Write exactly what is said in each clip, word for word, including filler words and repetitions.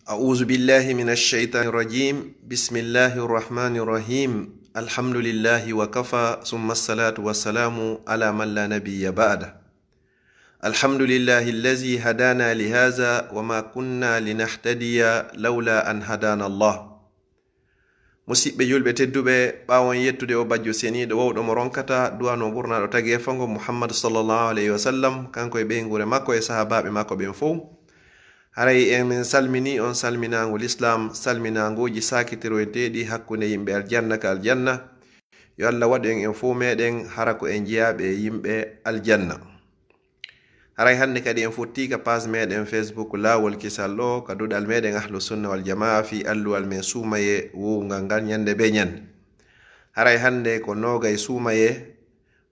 أعوذ بالله من الشيطان الرجيم. بسم الله الرحمن الرحيم. الحمد لله وكفى، ثم الصلاة والسلام على من لا نبي بعده. الحمد لله الذي هدانا لهذا وما كنا لنهتدي لولا أن هدانا الله. Musiɓɓe julɓe tedduɓe, ɓaawon yettude o bajjo seniiɗo wowɗo mo ronkata, du'ano ɓurnaaɗo tageefango Muhammad sallallahu alayhi wa sallam, kanko e ɓeynguure makko e sahaabaaɓe makko ɓen fow. Haray en min salmini on salminaango lislaam, salminaangooji saakitiroyteeɗi hakkunde yimɓe aljanna ka aljanna. Yo Allah waɗu en en fow meɗen hara ko en jeyaaɓe e yimɓe aljanna. Haray hannde kadi en fottii ka page meɗen Facebook Laawol Kisal ɗo, ka duɗal meɗen Ahlu Sunna wal Jamaa fii alluwal men suumaye wowungal ngal ñannde bee ñannde. Haray hannde ko noogay suumaye,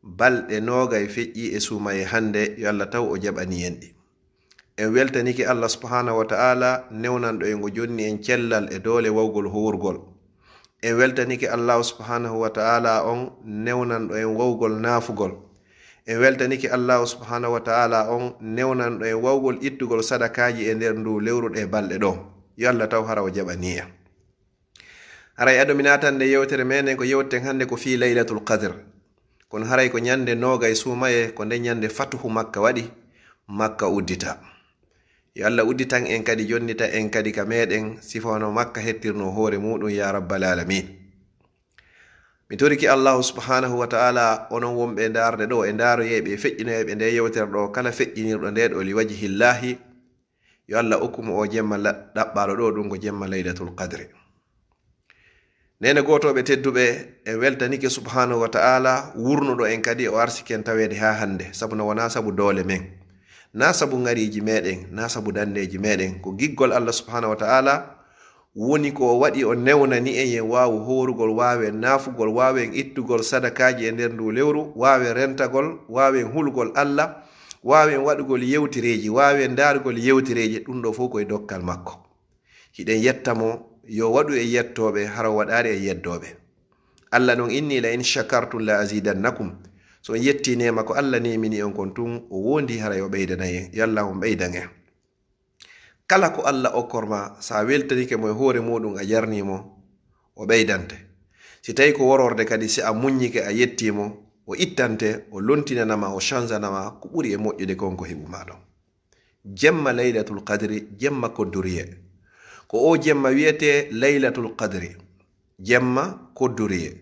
balɗe noogay feƴƴii e suumaye hannde, yo Allah taw o jaɓanii en ɗi. En weltanike Allah subhanahu wa ta'ala newnanɗo en o jonni en cellal e doole wawgol hoorgol. En weltanike Allah subhanahu wa ta'ala on newnanɗo en wawgol naafugol. En weltanike Allah subhanahu wa ta'ala on newnanɗo en wawgol ittugol sadakaaji e nder ndu lewru ɗe balɗe ɗo. Yo Allah taw hara o jaɓanii en. Haray ado mi naatande yewtere meɗen ko yewten hannde ko fii Laylatul Qadr. Kono haray ko ñannde noogay suumaye, ko nde ñannde fatuhu Makka waɗi, Makka uddita. Yo Allah udditan en kadi, jonnita en kadi ka meɗen, sifa no Makka hettirno hoore muɗum, ya rabbal alamin. Mi toriki Allahu subhanahu wa ta'ala, onon wonɓe e ndaarde ɗo, e ndaaroyeeɓe, e feƴƴinoyeeɓe nde yewtere ɗo, kala feƴƴinirɗo nde ɗo li wajhillahi, yo Allah okku mo o jemma la-, ɗaɓɓaaɗo ɗo, ɗum ko jemma Laylatul Qadri. Nene gootooɓe tedduɓe, en weltanike subhanahu wa ta'ala, wurnuɗo en kadi, o arsiken taweede haa hannde, sabu no wonaa sabu doole men, naa sabu ngariiji meɗen, naa sabu danneeji meɗen, ko giggol Allah subhanahu wa ta'ala woni ko o waɗi, o newnani en, yen waawu hoorugol, waawen naafugol, waawen ittugol sadakaaji e nder ndu lewru, waawen rentagol, waawen hulugol Allah, waawen waɗugol yewtereeji, waawen ndaarugol yewtereeji, ɗum ɗo fof ko e dokkal makko. Hiɗen yetta mo, yo waɗu e yettooɓe, hara o waɗaali e yeddooɓe. Allah non inni, "La in shakartum la azidannakum." So on yettii neema ko Allah neemini on kon tun, o wondi haray o ɓeydana en. Yo Allah on ɓeydan en. Kala ko Allah okkor ma, so a weltanike mo e hoore muɗum, a jarnii mo, o ɓeydante. Si tawi ko wororde kadi, si a muññike, a yettii mo, o ittante, o lontinana ma, o changeana ma ko ɓuri e moƴƴude kon ko heɓu ma ɗon. Jemma Laylatul Qadri, jemma kodduriye. Ko o jemma wiyetee Laylatul Qadri, jemma kodduriye.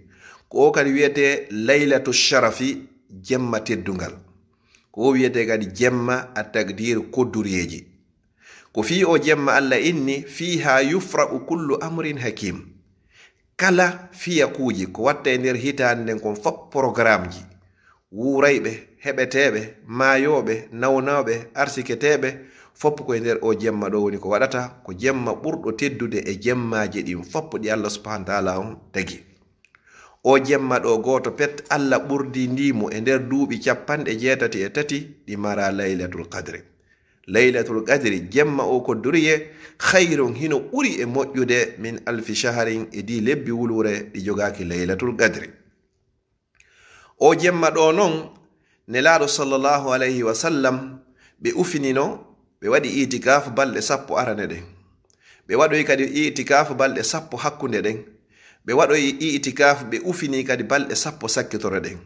Ko o kadi wiyetee Laylatul Sharafi, jemma teddungal. Ko o wiyetee kadi jemma at-taqdir, kodduriyeeji. Ko fii o jemma Allah inni, "Fiiha yufraqu kullu amrin hakim." Kala fiyakuuji ko watta e nder hitaande nden kon fop, programmeji, wuurayɓe, heɓeteeɓe, maayooɓe, nawnooɓe, arsiketeeɓe, fop ko e nder o jemma ɗo woni ko waɗata, ko jemma ɓurɗo teddude e jemmaaji ɗin fop ɗi Allah subhanahu wa ta'ala on tagi. O jemma ɗo gooto pet, Allah ɓurdindii mo e nder duuɓi capanɗe jeetati e tati ɗi mara Laylatul Qadri. Laylatul Qadri, jemma o kodduriye, khayrun, hino ɓuri e moƴƴude, min alfi shahrin, e dii lebbi wuluure ɗi jogaaki Laylatul Qadri. O jemma ɗo non, Nelaaɗo sallallahu alayhi wa sallam, ɓe ufinino, ɓe waɗi itikaafu balɗe sappo arane ɗen. Ɓe waɗoyi kadi itikaafu balɗe sappo hakkunde ɗen. Ɓe waɗoyi itikaafu, ɓe ufini kadi balɗe sappo sakkitore ɗen.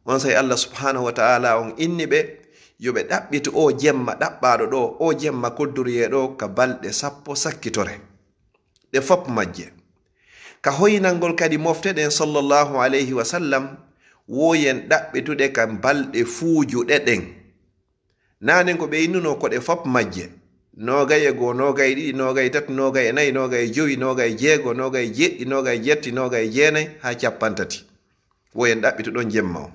Onsay Allah subhanahu wa ta'ala on inni ɓe, yo ɓe ɗaɓɓitu o jemma ɗaɓɓaaɗo ɗo, o jemma kodduriye ɗo ka balɗe sappo sakkitore. Ɗe fop majje. Ka hoynangol kadi mofte ɗen sallallahu alayhi wa sallam, woyen ɗaɓɓituɗe ka balɗe fuujuɗe ɗen. Naanen ko ɓe innuno ko ɗe fop majje. Noogay e goo, noogay e ɗiɗi, noogay e tati, noogay e nayi, noogay e jowi, noogay e jeego, noogay e jeɗɗi, noogay e jetti, noogay e jeenay, haa capantati. Woyen ɗaɓɓitu ɗon jemma o.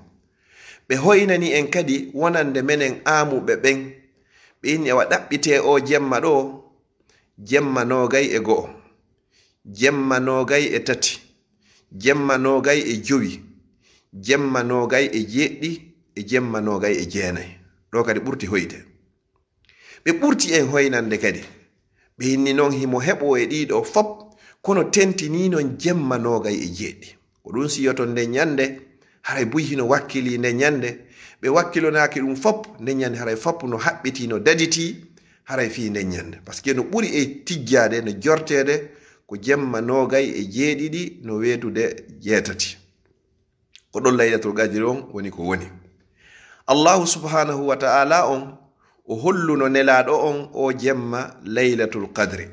Ɓe hoynani en kadi wonande menen aamuɓe ɓen. Ɓe inni awa ɗaɓɓitee o jemma ɗo, jemma noogay e go'o, jemma noogay e tati, jemma noogay e jowi, jemma noogay e jeɗɗi, e jemma noogay e jeenay. Ɗo kadi ɓurti hoyde. Ɓe ɓurti en hoynande kadi. Ɓe inni non himo heɓoo e ɗii ɗoo fop, kono tentinii non jemma noogay e jeɗɗi. Ko ɗun siyoton nden ñande, haray buy hino wakkilii nden ñande. Ɓe wakkilonaaki ɗun fop, nden ñande haray fop no haɓɓitii, no daditii. Haray fii nden ñande. Parce que no ɓuri e tijjaade, no jorteede, ko jemma noogay e jeeɗiɗi, no weetude jeetati. Ko ɗon Laylatul Qadri on woni ko woni. Allahu subhanahu wa ta'ala on, o holluno Nelaaɗo on o jemma Laylatul Qadri.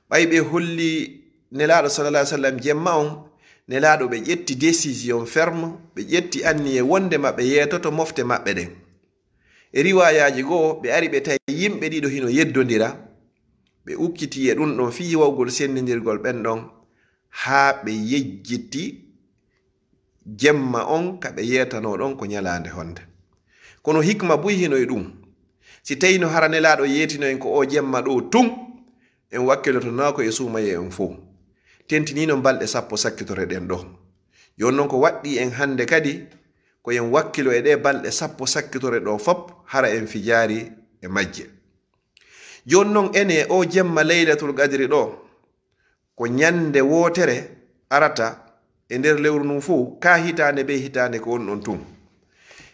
Ɓay ɓe holli Nelaaɗo sallallahu alaihi wasallam jemma on, Nelaaɗo ɓe ƴetti décision ferme, ɓe ƴetti anniye wonde ma ɓe yeetoto mofte maɓɓe ɗen. E riwaayaaji goo, ɓe ari ɓe tawi yimɓe ɗiɗo hino yeddondira, ɓe ukkiti e ɗun ɗon fii wawgol senndindirgol ɓen ɗon, haa ɓe yejjiti jemma on ka ɓe yeetanoo ɗon ko ñalaande honde. Kono hikma buy hino e ɗun. Si tawii no hara Nelaaɗo yeetino en ko o jemma ɗoo tun, en wakkilotonaako e suumayee on fow. Tentiniino balɗe sappo sakkitore ɗen ɗoo. Jooni non ko waɗɗii en hande kadi, ko en wakkilo e ɗee balɗe sappo sakkitore ɗoo fop, hara en fijaari e majje. Jooni non ene o jemma Laylatul Qadri ɗoo, ko ñande wootere arata e nder lewru ndun fow, ka hitaande be hitaande ko on ɗon tun.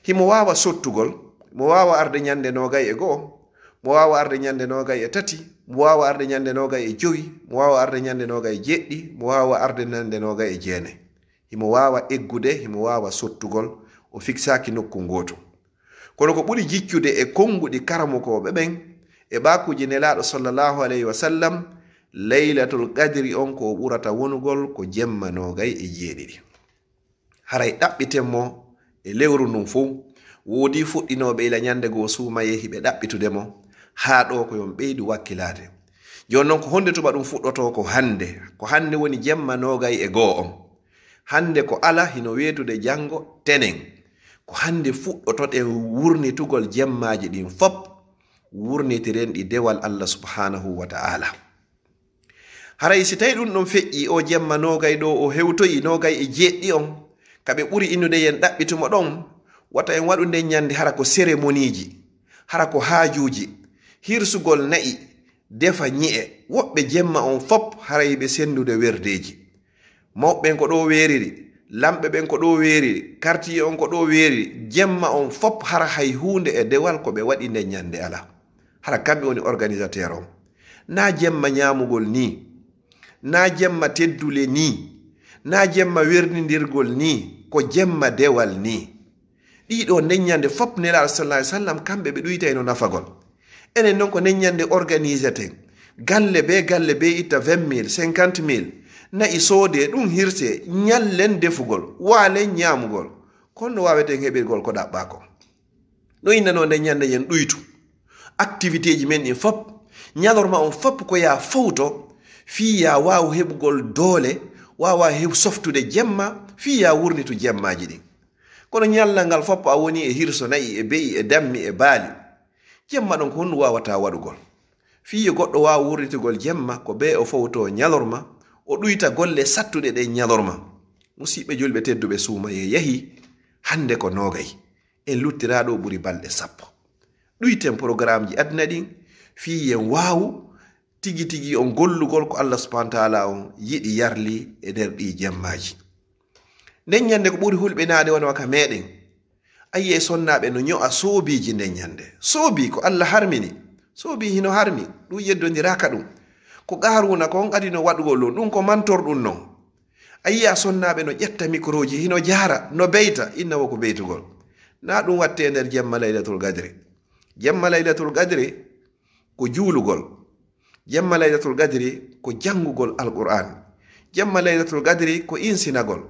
Himo waawa sottugol, mo waawa arde ñande noogay e go'o, mo waawa arde ñande noogay e tati, mo waawa arde ñande noogay e jowi, mo waawa arde ñande noogay e jeɗɗi, mo waawa arde ñande noogay e jeenay. Himo waawa eggude, himo waawa sottugol, o fiksaaki nokku ngootu. Kono ko ɓuri jiccude e konnguɗi karamokooɓe ɓen e ɓaakuuji Nelaaɗo sallallahu alayhi wa sallam, Laylatul Qadri on ko o ɓurata wonugol ko jemma noogay e jeeɗiɗi. Haray ɗaɓɓiten mo e lewru ndun fow. Woodii fuɗɗinooɓe ila ñande goo suumayee hiɓe ɗaɓɓitude mo, haa ɗoo ko yo on ɓeydu wakkilaade. Jooni non ko honde tuma ɗun fuɗɗotoo? Ko hande. Ko hande woni jemma noogay e goo on. Hande ko ala hino weetude janngo tenen. Ko hande fuɗɗotoɗen wurnitugol jemmaaji ɗin fop, wurnitiren ɗi dewal Allah subhanahu wa ta'ala. Haray si tawii ɗun ɗon feƴƴii o jemma noogay ɗoo, o hewtoyi noogay e jeeɗiɗi on, ka ɓe ɓuri innude yen ɗaɓɓitumo ɗon, wata en waɗu nden ñande hara ko seremoniiji, hara ko haajuuji, hirsugol na'i, defa ñi'e. Woɓɓe jemma on fop haray ɓe senndude werdeeji. Mawɓe ɓen ko ɗoo weeriri, lamɓe ɓen ko ɗoo weeriri, kartiye on ko ɗoo weeriri, jemma on fop hara hay huunde e dewal ko ɓe waɗi nden ñande alaa. Hara kamɓe woni organisateur on. Naa jemma ñaamugol nii, naa jemma teddule nii, naa jemma wernindirgol nii, ko jemma dewal nii. Ɗii ɗoo nden ñande fop Nelaaɗo sallallahu alaihi wasallam kamɓe ɓe ɗuytayno nafagol. Enen non ko nden ñande organiseten. Galle bee galle bee itta vingt mille, cinquante mille. Na'i soodee, ɗun hirsee, ñallen defugol, waalen ñaamugol. Kono no waaweten heɓirgol ko ɗaɓɓaa kon? No innanoo nden ñande yen ɗuytu activité ji men ɗin fop, ñalorma on fop ko yaa fowto, fii yaa waawu heɓugol doole, waawa heɓ-, softude jemma, fii yaa wurnitu jemmaaji ɗin. Kono ñallal ngal fop a woni e hirso na'i, e be'i, e dammi, e baali. Jemma ɗon ko honɗun waawata waɗugol? Fii yo goɗɗo waawu wurnitugol jemma, ko bee o fowto ñalorma, o ɗuyta golle sattuɗe ɗen ñalorma. Musiɓɓe julɓe tedduɓe, suumayee yahii, hande ko noogay. En luttiraa ɗoo ɓuri balɗe sappo. Ɗuyten programmeji aduna ɗin, fii yen waawu tigi tigi on gollugol ko Allah subhanahu wa ta'ala on yiɗi yarli e nder ɗii jemmaaji. Nden ñande ko ɓuri hulɓinaade wano ka meɗen. A yi'ay sonnaaɓe no ño'a soobiiji nden ñande. Soobii ko Allah harmini. Soobii hino harmi. Ɗun yeddondiraaka ɗun. Ko Qaaruuna kon adino waɗugol ɗun. Ɗun ko mantorɗun non. A yi'a sonnaaɓe no ƴetta mikrooji, hino jaara, no beyta, inna wo ko beytugol. Naa ɗun wattee nder jemma Laylatul Qadri. Jemma Laylatul Qadri ko juulugol. Jemma Laylatul Qadri ko janngugol Alqur'aan. Jemma Laylatul Qadri ko insinagol.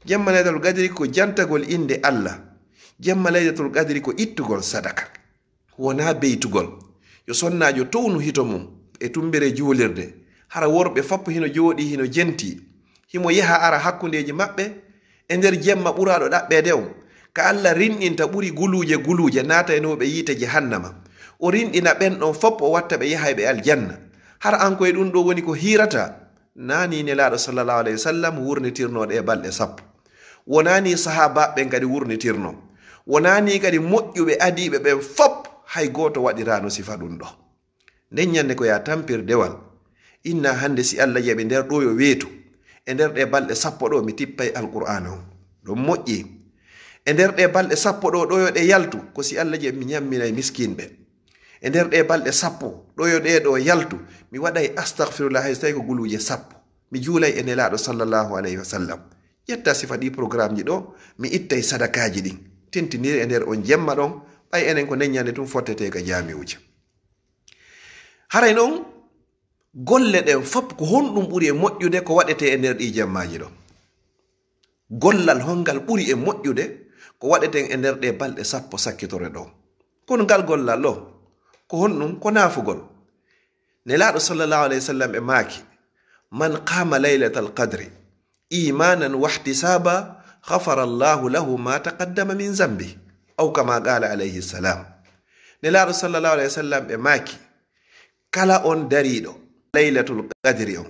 Jemma Laylatul Qadri ko jantagol innde Allah. Jemma Laylatul Qadri ko ittugol sadaka. Wonaa beytugol. Yo sonnaajo townu hito mun e tummbere juulirde. Hara worɓe fop hino jooɗii, hino jentii. Himo yaha ara hakkundeeji maɓɓe e nder jemma ɓuraaɗo ɗaɓɓeede on, ka Allah rinɗinta ɓuri guluuje guluuje naataynooɓe yiite jahannama. O rinɗina ɓen ɗon fop, o watta ɓe yaha e ɓe aljanna. Hara an ko e ɗun ɗoo woni ko hiirata? Naa nii Nelaaɗo sallallahu alayhi wa sallam wurnitirnoo ɗee balɗe sappo. Wonaa nii sahaabaaɓe ɓen kadi wurnitirnoo. Wonaa nii kadi moƴƴuɓe adiiɓe ɓen fop, hay gooto waɗiraano sifa ɗun ɗoo. Nden ñande ko yaa tampir dewal. Inna hande si Allah jaɓi nder ɗoo yo weetu. E nder ɗee balɗe sappo ɗoo mi tippay Alqur'aana on. Ɗon moƴƴi. E nder ɗee balɗe sappo ɗoo, ɗoo yo ɗe yaltu, ko si Allah jaɓi mi ñamminay miskinɓe. E nder ɗe balɗe sappo, ɗo yo ɗe ɗo yaltu, mi waɗay astahfirullah hay so tawi ko guluuje sappo. Mi juulay e Nelaaɗo sallallahu alayhi wa sallam. Ƴetta sifa ɗi programmeji ɗo, mi ittay sadakaaji ɗin. Tentinir e nder on jemma ɗon, ɓay enen ko neññande tun fottete ka jaami'uuji. Haray non, golle ɗen fop ko honɗum ɓuri e moƴƴude ko waɗete e nder ɗi jemmaaji ɗo? Gollal hongal ɓuri e moƴƴude ko waɗeten e nder ɗe balɗe sappo sakkitore ɗo? Kono ngal gollal ɗo, ko honɗum? Ko naafugol. Nelaaɗo sallallahu alayhi wa sallam e maaki, "Man qaama laylatal qadri imanan wahtisaba, ghafara Allahu lahu ma taqaddama min zambi." Aw kama qala alayhi salam. Nelaaɗo sallallahu alayhi wa sallam e maaki, "Kala on dariiɗo laylatul qadri on,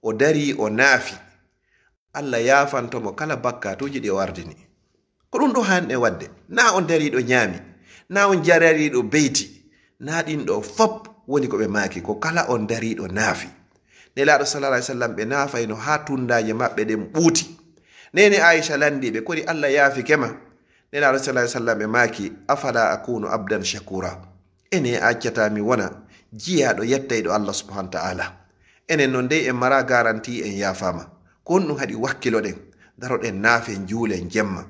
o darii, o naafi, Allah yaafanto mo kala bakkaatuuji ɗi o ardini." Ko ɗum ɗo haanɗen waɗde. Na on dariiɗo ñaami, na on dariiɗo beyti, na ɗin ɗo fop woni ko ɓe maaki, ko kala on dariiɗo naafi. Nelaaɗo sallallahu alayhi wa sallam ɓe naafayno haa tundaaje maɓɓe ɗen ɓuuti. Neene Aisha lanndii ɓe, "Kodi Allah yaafike ma?" Nelaaɗo sallallahu alayhi wa sallam ɓe maaki, "Afala akunu abdan shakura?" Ene a accataa mi wona jiyaaɗo yettayɗo Allah subhanahu wa ta'ala. Enen non dey en mara garanti en yaafaama. Ko honɗum haɗi wakkiloɗen, daroɗen naafen, juulen jemma.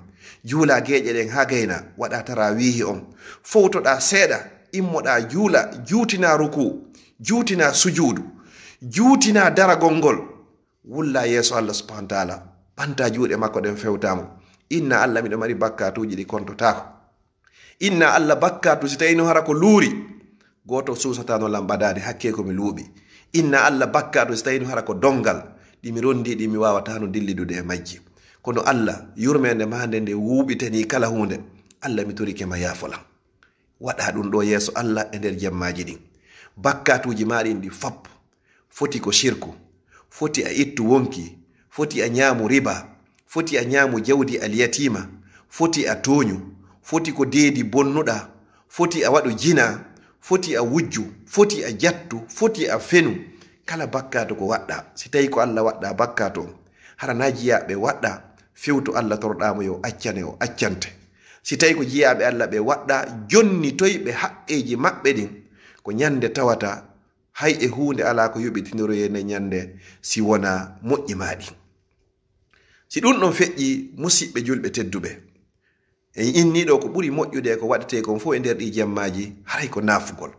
Juula geeƴe ɗen haa gayna, waɗa tarawiihi on. Fowtoɗaa seeɗa, immoɗaa juula, juutinaa ruku, juutinaa sujuudu, juutinaa daragol ngol. Wulla yeeso Allah subhanahu wa ta'ala, ɓanta juuɗe makko ɗen fewtaa mo. Inna Allah, miɗo mari bakkaatuuji ɗi kontotaako. Inna Allah bakkaatu si tawino hara ko luuri, gooto suusatano lan ɓadaade hakke ko mi luuɓi. Inna Allah bakkaatu si tawino hara ko dongal, ɗi mi rondi ɗi mi waawatano dillidude e majji. Kono Allah, yurmeende ma nde nde wuuɓitani kala huunde. Allah, mi torike ma yaafo lan. Waɗa ɗum ɗo yeeso Allah e nder jemmaaji ɗin. Bakkaatuuji ma ɗin ɗi fop. Foti ko shirku, foti a ittu wonki, foti a ñaamu riba, foti a ñaamu jawdi alyatiima, foti a tooñu, foti ko deedi bonnuɗa, foti a waɗu jina, foti a wujju, foti a jattu, foti a fenu. Kala bakkaatu ko waɗɗa, si tawi ko Allah waɗɗa bakkaatu on, hara na jiyaaɓe waɗɗa, fewtu Allah torɗaamo yo accane o accante. Si tawi ko jiyaaɓe Allah ɓe waɗɗa, jonnitoy ɓe haqqeeji maɓɓe ɗin, ko ñande tawata hay e huunde alaa ko yoɓitindoroyee nde ñande si wonaa moƴƴi maa ɗin. Si ɗum ɗon feƴƴi, musiɓɓe julɓe tedduɓe, en innii ɗo ko ɓuri moƴƴude e ko waɗetee kon fof e nder ɗii jemmaaji, haray ko naafugol.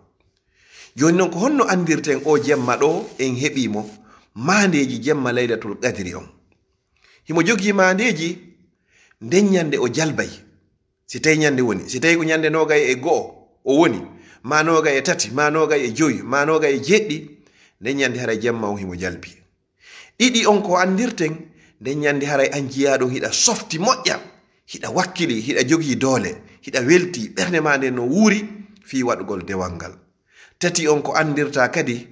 Jooni non, ko honno anndirten oo jemma ɗo en heɓii mo maandeeji jemma Laylatul Qadri on? Himo jogii maandeeji nden ñande o jalbay. Si tawi ñande woni, si tawi ko ñande noogay e go'o o woni, ma noogay e tati, ma noogay e jowi, ma noogay e jeɗɗi, nden ñande haray jemma on himo jalbi. Ɗiɗi on ko anndirten, nden ñande haray an jiyaaɗo on hiɗa softi moƴƴa, hiɗa wakkili, hiɗa jogii doole, hiɗa welti, ɓernde ma nden no wuuri fii waɗugol dewal ngal. Tati on ko anndirta kadi,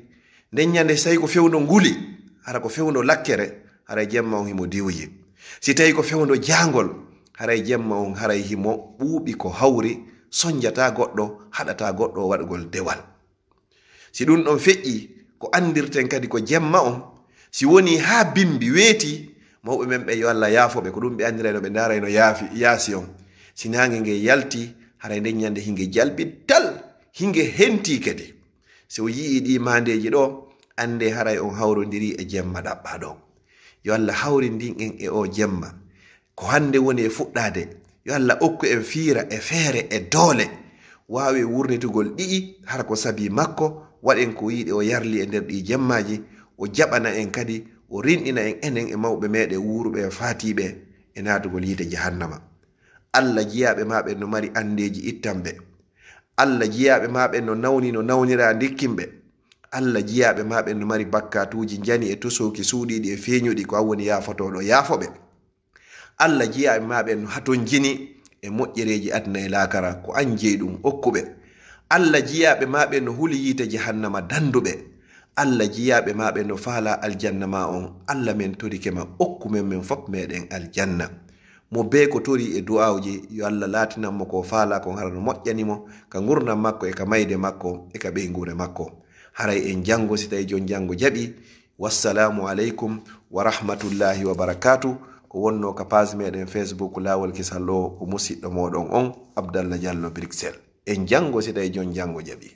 nden ñande si tawi ko fewndo nguli, hara ko fewndo lakkere, haray jemma on himo diwji. Si tawi ko fewndo jaangol, haray jemma on haray himo ɓuuɓi ko hawri, sonjata goɗɗo, haɗata goɗɗo waɗugol dewal. Si ɗum ɗon feƴƴi, ko anndirten kadi ko jemma on, si woni haa bimbi weeti, mawɓe men ɓe yo Allah yaafo ɓe, ko ɗum ɓe anndirayno, ɓe ndaarayno yaafi, yaasi on. Si naange nge yalti, haray nden ñande hinge jalbi tal, hinge henti kadi. Si o yi'ii ɗii maandeeji ɗo, anndee haray on hawrondirii e jemma ɗaɓɓaaɗo on. Yo Allah hawrindin en e oo jemma. Ko hannde woni e fuɗɗaade. Yo Allah okku en fiira e feere e doole. Waawi wurnitugol ɗi'i, hara ko sabii makko, waɗen ko yiɗi o yarli e nder ɗii jemmaaji, o jaɓana en kadi, o rinɗina en enen e mawɓe meeɗen wuuruɓe e faatiiɓe e naatugol yiite jahannama. Allah jiyaaɓe maa ɓen no mari anndeeji, ittan ɓe. Allah jiyaaɓe maa ɓen no nawni, no nawniraa, ndikkin ɓe. Allah jiyaaɓe maa ɓen no mari bakkaatuuji njani e tosooki suuɗiiɗi e feeñuɗi, ko an woni yaafotooɗo, yaafo ɓe. Allah jiyaaɓe maa ɓen no hatonjini e moƴƴereeji aduna e laakara, ko an jeyi ɗum, okku ɓe. Allah jiyaaɓe maa ɓen no huli yiite jahannama, dandu ɓe. Allah jiyaaɓe maa ɓen no faalaa aljanna maa on. Allah, men torike ma, okku men, men fop meɗen aljanna. Mo bee ko torii e du'aawuji, yo Allah laatinan mo ko faalaa kon hara no moƴƴani mo, ka ngurndan makko e ka mayde makko e ka ɓeynguure makko. Haray en janngo, si tawi jon janngo jaɓi. Wassalaamu aleykum wa rahmatullaahi wa barakaatu. Ko wonnoo ka page meɗen Facebook Laawol Kisal ɗo, ko musiɗɗo mooɗon on, Abdallah Diallo, Bruxelles. En janngo, si tawi jon janngo jaɓi.